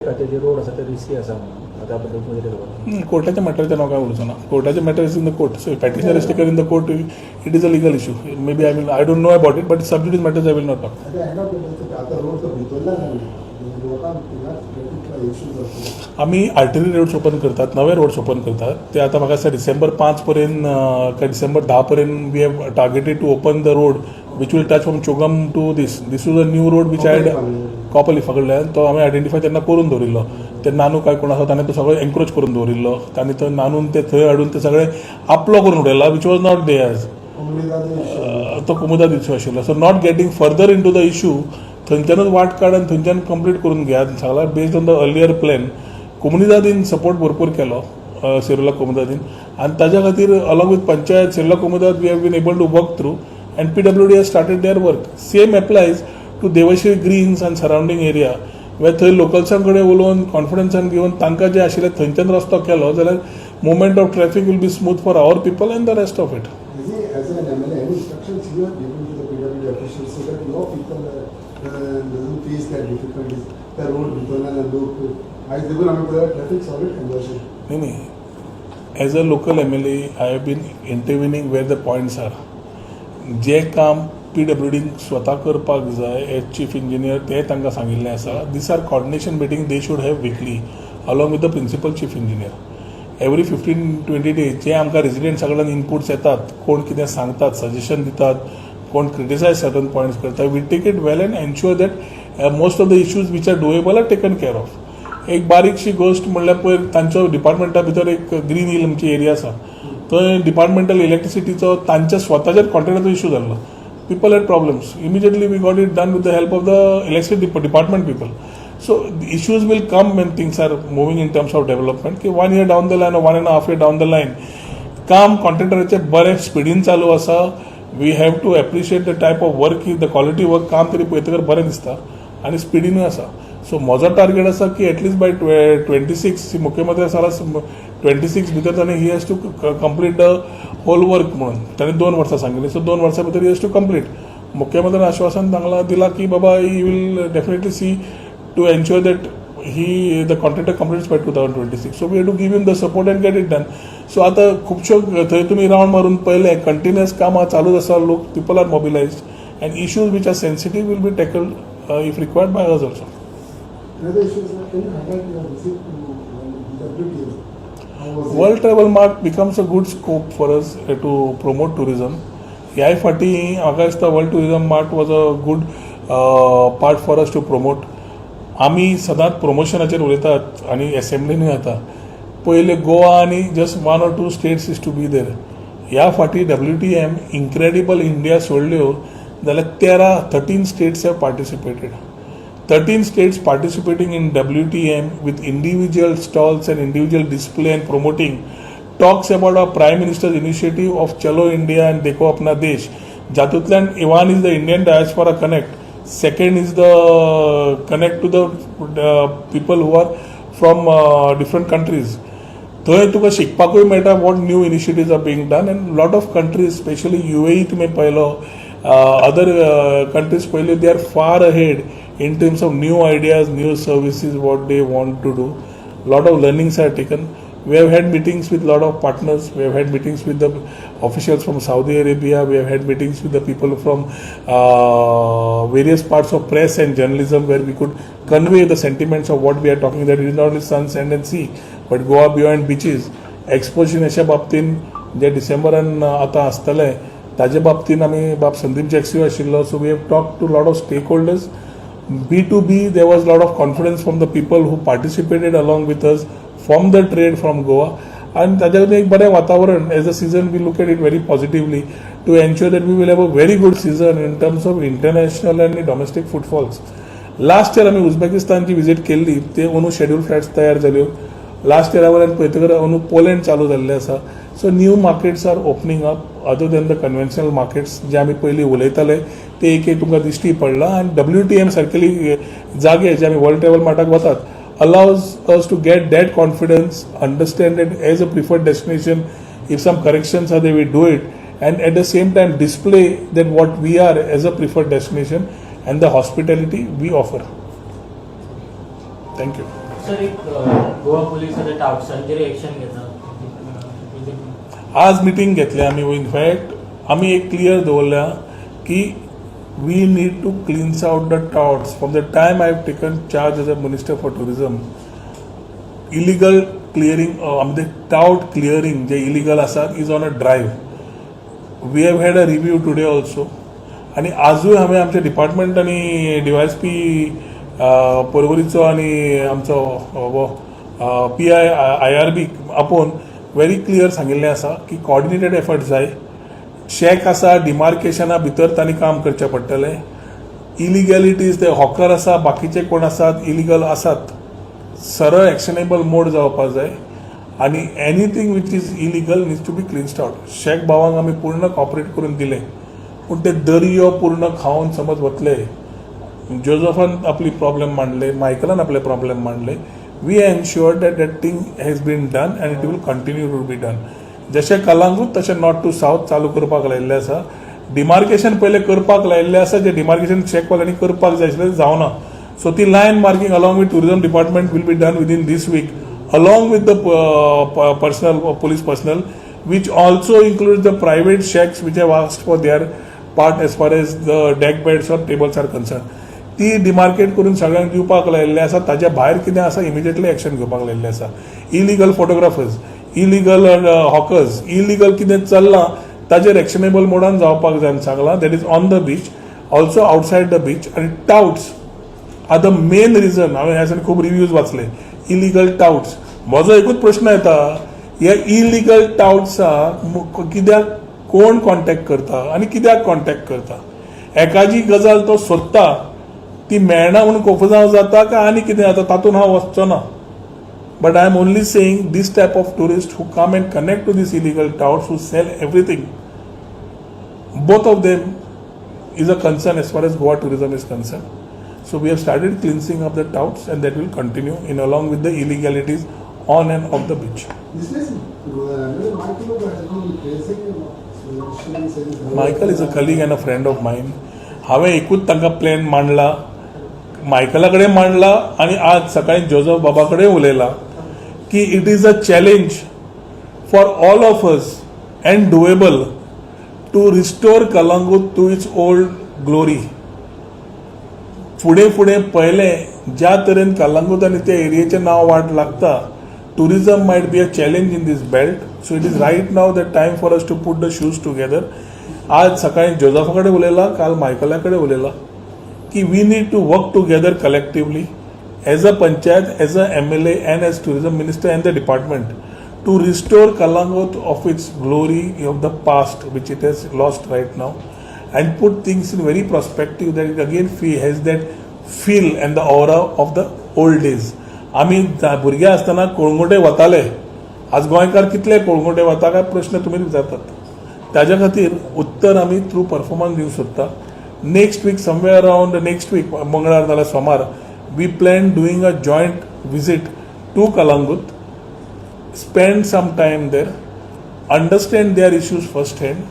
जे road आसा ते risky आसा म्हणून त्या बद्दल तुमकां कितें खबर? कोर्टाच्या मॅटराचेर हांव काय उलोवचो ना. कोर्टाचे matter is in the court, so petitioner is taken in the court. It is a legal issue. Maybe I will, I don't know about it, but sub judice matters I will not talk. At the end of the day, आता road तर भितरल्यान आमी लोकांक थिंगाच traffic issue जाता. आमी artery roads open करतात, नवे roads open करतात. ते आतां म्हाका दिसता डिसेंबर 5 पर्यंत काय डिसेंबर 10 पर्यंत we have targeted to open the road which will touch from Chogm to this. This is a new road which I कॉपलिफा कडल्यान तो आमी आयडेंटिफाय तेन्ना करून दवरिल्लो. ते नानू काय कोण आसा, ताणें तो सगळो एन्क्रोच करून दवरिल्लो. ताणें तो नानून ते थंय हाडून ते सगळे आपलो करून उडयला, which was not theirs. Comunidade issue. तो कुमुदाद इशू आशिल्लो. So not getting further into the issue, थंयच्यानूच वाट काड आनी थंयच्यान कंप्लीट करून घेयात सगळ्या based on the earlier plan. कोमुनिदादीन support भरपूर केलो, सेरुला कोमुनिदादीन, आनी ताज्या खातीर along with panchayat, Serula Comunidade, we have been able to work through and PWD has started their work. Same applies to Devashree Greens and surrounding area, where थंय लोकल्सां कडेन उलोवन, कॉन्फिडन्सान घेवन तांकां जे आशिल्लें थंयच्यान रस्तो केलो जाल्यार movement of traffic will be smooth for our people and the rest of it. As an MLA, any instructions you have given to the PWD officials so that your people doesn't face that difficulties? The road भितरल्यान लोक आयज देखून आमी पळयता traffic solid congestion. नाही, as a local MLA I have been intervening where the points are. जे काम पीडब्ल्यूडीन स्वता करपाक जाय एज चीफ इंजिनियर, ते तांकां सांगिल्लें आसा. These are coordination meeting they should have weekly along with the principal chief engineer every 15-20 days. जे आमकां रेजिडेंट्सा कडल्यान इनपुट्स येतात, कोण कितें सांगतात, सजेशन दितात, कोण क्रिटिसायज सर्टन पॉयंट्स करता, we take it well and ensure that most of the issues which are doable are taken care of. एक बारीकशी गोश्ट म्हणल्यार पयर तांच्या डिपार्टमेंटा भितर एक ग्रीन हिल आमची एरिया आसा, थंय डिपार्टमेंटल इलेक्ट्रिसिटीचो तांच्या स्वताच्याच कॉन्ट्रॅक्टाचो इशू जाल्लो. People had problems. Immediately we got it done with the help of the electricity department people. So the issues will come when things are moving in terms of development. की one year down the line, one and half year down the line, काम कॉन्ट्रॅक्टराचें बरें स्पिडीन चालू आसा. We have to appreciate the type of work, the quality work. काम तरी पळयतकर बरें दिसता आनी स्पिडीनूय आसा. सो म्हजो टार्गेट आसा की एटलिस्ट बाय 26, मुख्यमंत्री आसा 26 भितर ताणें he has to complete the whole work म्हणून ताणें 2 वर्सां सांगिल्लीं. सो 2 वर्सां भितर he has to complete. मुख्यमंत्र्यान आश्वासन तांकां दिलां की बाबा, he will definitely see to ensure that he the contractor completes by 2026. So we have to give him the support and get it done. So आतां खुबश्यो थंय तुमी रावंड मारून पळयलें, कंटिन्युअस कामां चालूच आसा. लोक, people are mobilised and issues which are sensitive will be tackled if required by us also. Another issue is, can you highlight your visit to WTM? How was it? World Travel Mart becomes a good scope for us to promote tourism. ह्याय फाटीं म्हाका दिसता World Tourism Mart was a good part for us to promote. आमी सदांच प्रमोशनाचेर उलयतात आनी एसेंब्लीनूय जाता. पयले गोवा आनी just one or two states used to be there. ह्या फाटी W T M incredible India सोडल्यो जाल्यार 13, 13 states have participated. 13 states participating in WTM with individual stalls and individual display and promoting talks about our Prime Minister's initiative of Chalo India and Dekho Apna Desh. जातूंतल्यान one is the Indian diaspora connect, second is the connect to the people who are from different countries. थंय तुका शिकपाकूय मेळटा what new initiatives are being done, and lot of countries, specially UAE तुमी पळयलो, other countries पळयल्यो, they are far ahead in terms of new ideas, new services, what they want to do. Lot of learnings are taken. We have had meetings with lot of partners. We have had meetings with the officials from Saudi Arabia. We have had meetings with the people from various parts of press and journalism, where we could convey the sentiments of what we are talking, that it is not only sun, sand and sea, but Goa beyond beaches. एक्सपोजनाच्या बाबतीन जे डिसेंबरान आतां आसतलें, ताजे बाबतीन आमी बाब संदीप जॅक्सियो आशिल्लो. So we have talk to lot of stakeholders. B2B, there was lot of confidence from the people who participated along with us from the trade from Goa. आणि ताज्या एक बरें वातावरण. As a season, we look at it very positively to ensure that we will have a very good season in terms of international and domestic footfalls. Last year आमी उझबेकिस्तानची visit केल्ली. ते अंदू schedule flights तयार जाल्यो. Last इयरा वयल्यान पळयतकर अंदू Poland चालू जाल्लें आसा. So new markets are opening up other than the conventional markets. जे आमी पयलीं उलयताले ते एक एक तुमकां दिश्टी पडलां. आनी डब्ल्यू टी एम सारकेली जागे जे आमी वर्ल्ड ट्रॅवल मार्टाक वतात allows us to get that confidence, understand it as a preferred destination. If some corrections are there, we do it. And at the same time, display that what we are as a preferred destination and the hospitality we offer. Thank you. Sir, एक Goa police आतां टावट्सांचेर action घेता. आज meeting घेतल्या आमी. In fact आमी एक clear दवरल्या की we need to cleanse out the touts. From the time I have taken charge as a Minister for Tourism, illegal clearing, म्हणजे टावट क्लिअरिंग जे इलिगल आसात, is on a drive. We have had a review today also आनी आजूय हांवें आमच्या department आनी DySP पर्वरीचो आनी आमचो हो पीआय आयआरबी आपोवन व्हेरी क्लियर सांगिल्लें आसा की कॉर्डिनेटेड एफर्ट जाय. शॅक आसा, डिमार्केशना भितर तांणी काम करचें पडटलें. इलिगॅलिटीज, ते हॉकर आसा, बाकीचे कोण आसात, इलिगल आसात, सरळ एक्शनेबल मोड जावपाक जाय आनी anything which is illegal needs to be cleansed out. Shack भावांक आमी पूर्ण कॉपरेट करून दिलें, पूण ते दर्यो पूर्ण खावन समज वतले. जोजफान आपली प्रॉब्लेम मांडले, मायकलान आपले प्रॉब्लेम मांडले. We ensure that that thing has been done and it will continue to be done. जशें कलांगूट तशें नॉर्थ टू सावथ चालू करपाक लायिल्लें आसा. डिमार्केशन पयलें करपाक लायिल्लें आसा. जे डिमार्केशन शॅकवाल्यांनी करपाक जाय आशिल्लें, जावना. सो ती line marking along with tourism department will be done within this week, along with the personal police personnel, which also includes the private shacks which have asked for their part as far as the deck beds or tables are concerned. ती demarcate करून सगळ्यांक दिवपाक लायिल्लें आसा. ताच्या भायर कितें आसा, immediately action घेवपाक लायिल्लें आसा. Illegal photographers, illegal hawkers, illegal कितें चल्लां, ताजेर एक्शनेबल मोडान जावपाक जाय म्हूण सांगलां. That is on the beach, also outside the beach. आनी touts are the main reason. हांवें ह्या दिसांनी खूब रिव्यूज वाचले, इलिगल टाउट्स. म्हजो एकूच प्रश्न येता, ह्या इलिगल टाउट्साक कित्याक कोण कॉन्टॅक्ट करता आनी कित्याक कॉन्टॅक्ट करता? एकाजी गजाल तो सोदता, ती मेळना म्हणून कोफुजांव जाता काय आनी कितें जाता, तातूंत हांव वचचो ना. But I am only saying, this type of tourist who come and connect to this illegal touts who sell everything, both of them is a concern as far as Goa tourism is concerned. So we have started cleansing up the touts and that will continue in along with the illegalities on and off the beach. This is Michael has been praising him. Michael is a colleague and a friend of mine. हांवें एकूच तांकां plan मांडला, मायकला कडेन मांडला आनी आज सकाळी Joseph बाबा कडेन उलयला की it is a challenge for all of us and doable to restore Calangute to its old glory. फुडें फुडें पळयलें, ज्या तरेन कलंगूट आनी त्या एरियेचें नांव वाट लागता, tourism might be a challenge in this belt. So it is right now the time for us to put the shoes together. आज सकाळी जोजफा कडेन उलयला, काल मायकला कडेन उलयला की we need to work together collectively as a panchayat, as a MLA and as tourism minister and the department to restore Calangute of its glory of the past, which it has lost right now, and put things in very perspective that it again has that feel and the aura of the old days. आमी भुरगे आसतना कळंगुटे वताले. आज गोंयकार कितले कळंगुटे वता काय प्रश्न तुमी विचारतात. ताज्या खातीर उत्तर आमी थ्रू परफॉर्मन्स दिवंक सोदता. Next week, somewhere around next week, मंगळार जाल्यार सोमार, we plan doing a joint visit to Calangute, spend some time there, understand their issues firsthand.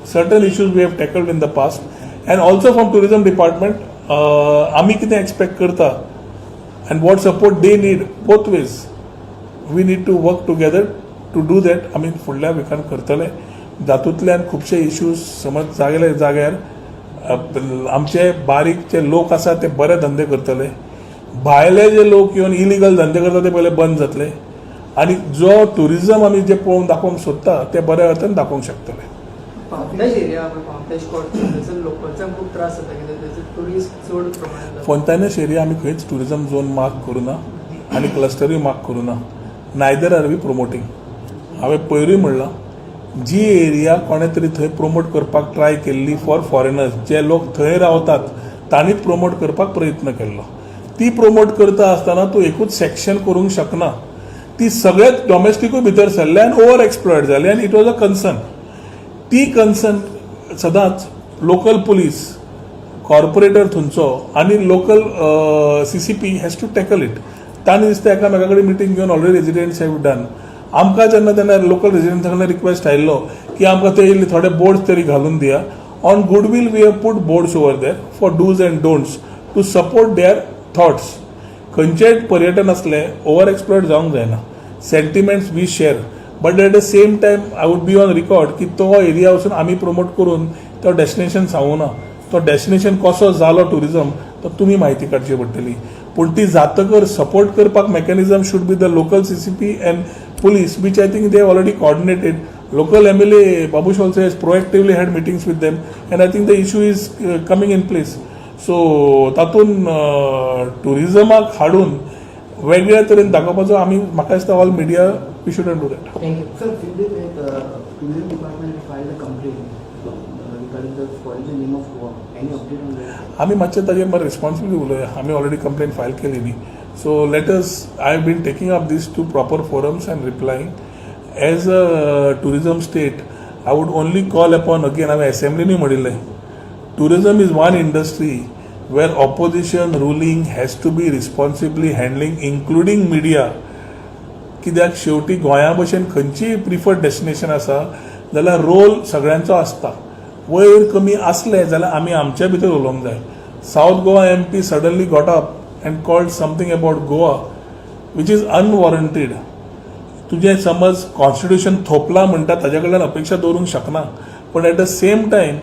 Certain issues we have tackled in the past, and also from tourism department, आमी कितें expect करता and what support they need, both ways we need to work together to do that. आमी फुडल्या विकान करतले. जातूंतल्यान खुबशे issues समज जागले जाग्यार आमचे बारीक जे लोक आसा ते बरे धंदे करतले. भायले जे लोक येवन इलिगल धंदे करता ते पयले बंद जातले आनी जो ट्युरिजम आमी जे पळोवंक दाखोवंक सोदता ते बऱ्या अर्थान दाखोवंक शकतले. पांपलेश एरिया, पांपलेश कोट, थंयसर लोकल्सांक खूब त्रास जाता, कित्याक थंयसर ट्युरिस्ट चड प्रमाणात जाता. फोंतानेश एरिया आमी खंयच ट्युरिजम झोन मार्क करूं ना आनी क्लस्टरूय मार्क करूं ना. Neither are we promoting. हांवें पयरूय म्हणलां, जी एरिया कोणें तरी थंय प्रमोट करपाक ट्राय केल्ली फॉर फॉरेनर्स, जे लोक थंय रावतात तांणीच प्रमोट करपाक प्रयत्न केल्लो. ती प्रमोट करता आसतना तूं एकूच सेक्शन करूंक शकना. ती सगळेच डॉमेस्टिकूय भितर सरले आनी ओवर एक्सप्लॉयट जाले आनी it was a concern. ती कन्सर्न सदांच लोकल पुलीस, कॉर्पोरेटर थंयचो आनी local CCP has to tackle it. तांणी दिसता एकामेका कडेन मिटींग घेवन ऑलरेडी रेजिडेंट्स have done. आमकां जेन्ना तेन्ना लोकल रेजिडेंट्सां कडल्यान रिक्वेस्ट आयिल्लो की आमकां ते इल्ले थोडे बोर्ड्स तरी घालून दिया. On goodwill we have put boards over there for dos and don'ts to support their thoughts. खंयचेंय पर्यटन आसलें, ओवर एक्सप्लॉयट जावंक जायना. Sentiments we share, but at the same time I would be on record की तो area वचून आमी promote करून तो डेस्टिनेशन सांगूना. तो डेस्टिनेशन कसो जालो टुरिजम, तो तुमी म्हायती काडची पडटली. पूण ती जातकर सपोर्ट करपाक mechanism should be the local CCP and police, which I think they already coordinated. Local MLA Babush also has proactively had meetings with them and I think the issue is coming in place. So तातूंत टुरिजमाक हाडून वेगळ्या तरेन दाखोवपाचो आमी, म्हाका दिसता, all media, we shouldn't do that. Thank you. Sir, few days back, tourism department filed a complaint regarding the spoiling the name of Goa. Any update on that? आमी मातशें ताजेर मरे रिस्पॉन्सिबली उलया. आमी ऑलरेडी कंप्लेन फायल केलेली. So let us, I have been taking up this to proper forums and replying. As a tourism state, I would only call upon again, हांवें एसेंब्लीनूय म्हणिल्लें, tourism is one industry where opposition, ruling has to be responsibly handling, including media. कित्याक शेवटी गोंया भशेन खंयचीय preferred destination आसा जाल्यार role सगळ्यांचो आसता. वयर कमी आसले जाल्यार आमी आमच्या भितर उलोवंक जाय. South Goa MP suddenly got up and called something about Goa which is unwarranted. तुजें समज कॉन्स्टिट्युशन थोपला म्हणटा, ताज्या कडल्यान अपेक्षा दवरूंक शकना. पण एट the same time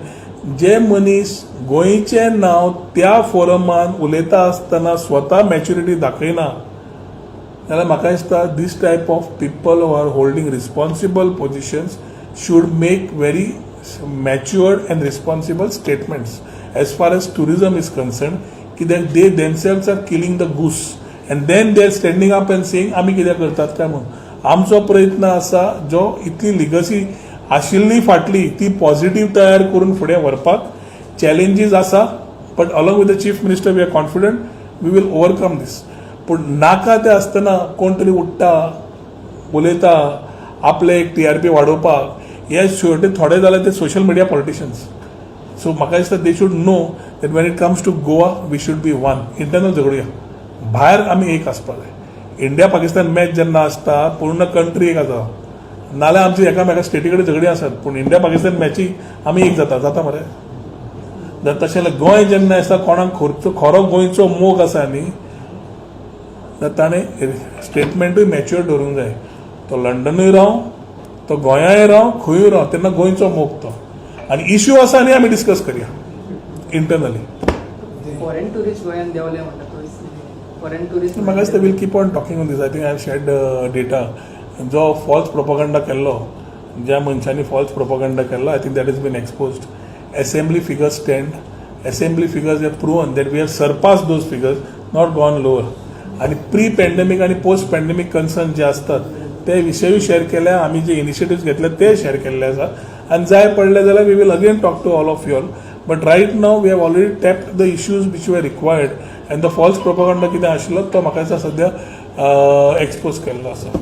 जे मनीस गोंयचें नांव त्या फोरमान उलयता आसतना स्वता मॅच्युरिटी दाखयना जाल्यार म्हाका दिसता this type of people who are holding responsible positions should make very matured and responsible statements as far as tourism is concerned. कित्याक they themselves are killing the goose and then they are standing up and saying आमी कितें करतात काय म्हणून. आमचो प्रयत्न आसा, जो इतली लिगसी आशिल्ली फाटली ती पॉझिटीव तयार करून फुडें व्हरपाक. चॅलेंजीस आसा, but along with the Chief Minister we are confident we will overcome this. पूण नाका ते आसतना कोण तरी उठ्ठा, उलयता आपले एक टीआरपी वाडोवपाक. हे शेवटी थोडे जाल्यार ते सोशल मिडिया पॉलिटिशियन्स. सो म्हाका दिसता they should know that when it comes to Goa, we should be one. Internal झगडुया, भायर आमी एक आसपाक जाय. इंडिया पाकिस्तान मॅच जेन्ना आसता, पूर्ण कंट्री एक आसा. नाल्यार आमची एकामेका स्टेटी कडेन झगडीं आसत, पूण इंडिया पाकिस्तान मॅची आमी एक जाता जाता मरे. तशें जाल्यार गोंय जेन्ना आसता, कोणाक खरचो खरो गोंयचो मोग आसा न्ही, जाल्यार ताणें स्टेटमेंटूय मॅच्युअर दवरूंक जाय. तो लंडनूय राव, तो गोंयांय राव, खंयूय राव, तेन्ना गोंयचो मोग तो आनी इश्यू आसा न्ही, आमी डिस्कस करया इंटरनली. फॉरेन टुरिस्ट गोंयांत देंवले म्हणटा, फॉरेन टुरिस्ट. म्हाका दिसता we'll keep on talking on this. I think I have shared data. जो फॉल्स प्रोपोगंडा केल्लो, ज्या मनशांनी फॉल्स प्रोपोगंडा केल्लो, I think that is been exposed. Assembly figures stand. Assembly figures have proven that we have surpassed those figures, not gone lower. आनी pre pandemic आनी post pandemic concern जे आसतात ते विशयूय share केल्या. आमी जे इनिशिएटिव्स घेतले ते share केल्ले आसा आनी जाय पडले जाल्यार we will again talk to all of you all. But right now we have already tapped the issues which were required and the false propaganda कितें आशिल्लो तो म्हाका दिसता सद्या एक्सपोज केल्लो आसा.